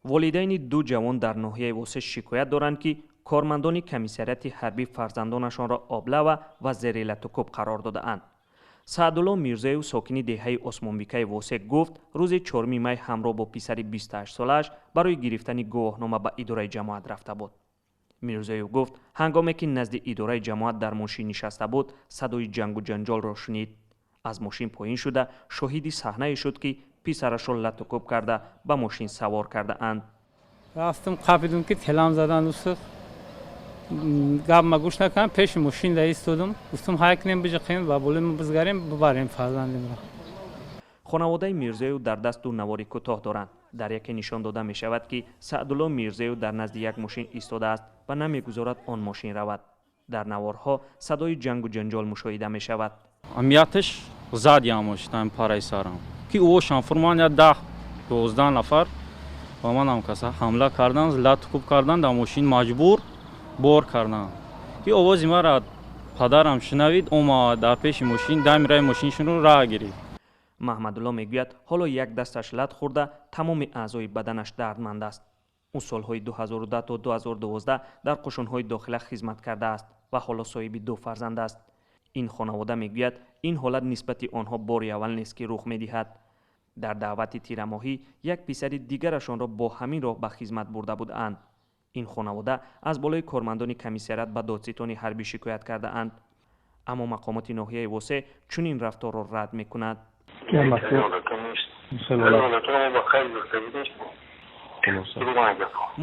Волидайни ду ҷавон дар ноҳияи Восе шикоят доранд, ки кормандони комиссариати ҳарбӣ фарзандонашонро облава ва зери латукӯб қарор додаанд. Саъдулло Мирзоев, сокини деҳаи Осмонбикаи Восе, гуфт, рӯзи 4 май ҳамроҳ бо писари 28-солааш барои гирифтани гувоҳнома ба идораи ҷамоат рафта буд. Мирзоев гуфт, ҳангоме ки назди идораи ҷамоат дар мошин нишаста буд, садои ҷангу ҷанҷолро шунид. Аз мошин поин шуда, шоҳиди саҳнае шуд, ки писарашро латукӯб карда, ба мошин савор кардаанд. Рафтам, қапидум, ки телам задан усух. Гап ма гӯш накардам, пеши мошин да истодум. Гуфтум, ҳай кунем, биҷиқем ва болои бизгарем, бибарем фарзандимро. Хонаводаи Мирзоев дар даст ду навори кӯтоҳ доранд. Дар яке нишон дода мешавад, ки Саъдулло Мирзоев дар назди як мошин истодааст ва намегузорад он мошин равад. Дар наворҳо садои ҷангу ҷанҷол мушоҳида мешавад. Амияташ зад ямошитам параи сарам, ки ӯошам фурман я 10-12 нафар ба манам каса ҳамла кардан, латукӯб кардан, дар мошин маҷбур бор кардан, ки овози мара падарам шунавид, омад, дар пеши мошин дами раи мошиншонро раҳ гирифт. Маҳмадулло мегӯяд, ҳоло як дасташ лат хӯрда, тамоми аъзои баданаш дардманд аст. Ӯ солҳои 2010 то 2012 дар қушунҳои дохила хизмат кардааст ва ҳоло соҳиби ду фарзанд аст. Ин хонавода мегӯяд, ин ҳолат нисбати онҳо бори аввал нест, ки рух медиҳад. Дар даъвати тирамоҳӣ як писари дигарашонро бо ҳамин роҳ ба хизмат бурда будаанд. Ин хонавода аз болои кормандони комиссариат ба додситони ҳарбӣ шикоят кардаанд, аммо мақомоти ноҳияи Восе чунин рафторро рад мекунад.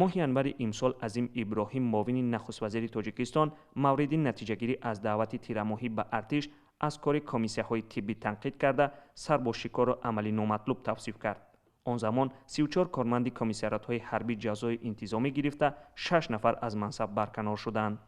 Моҳи январи имсол Азим Иброҳим, муовини нахуствазири Тоҷикистон, мавриди натиҷагирӣ аз даъвати тирамоҳӣ ба артиш аз кори комиссияҳои тиббӣ танқид карда, сарбозшикорро амали номатлуб тавсиф кард. Он замон 34 корманди комиссариатҳои ҳарбӣ ҷазои интизомӣ гирифта, шаш нафар аз мансаб барканор шуданд.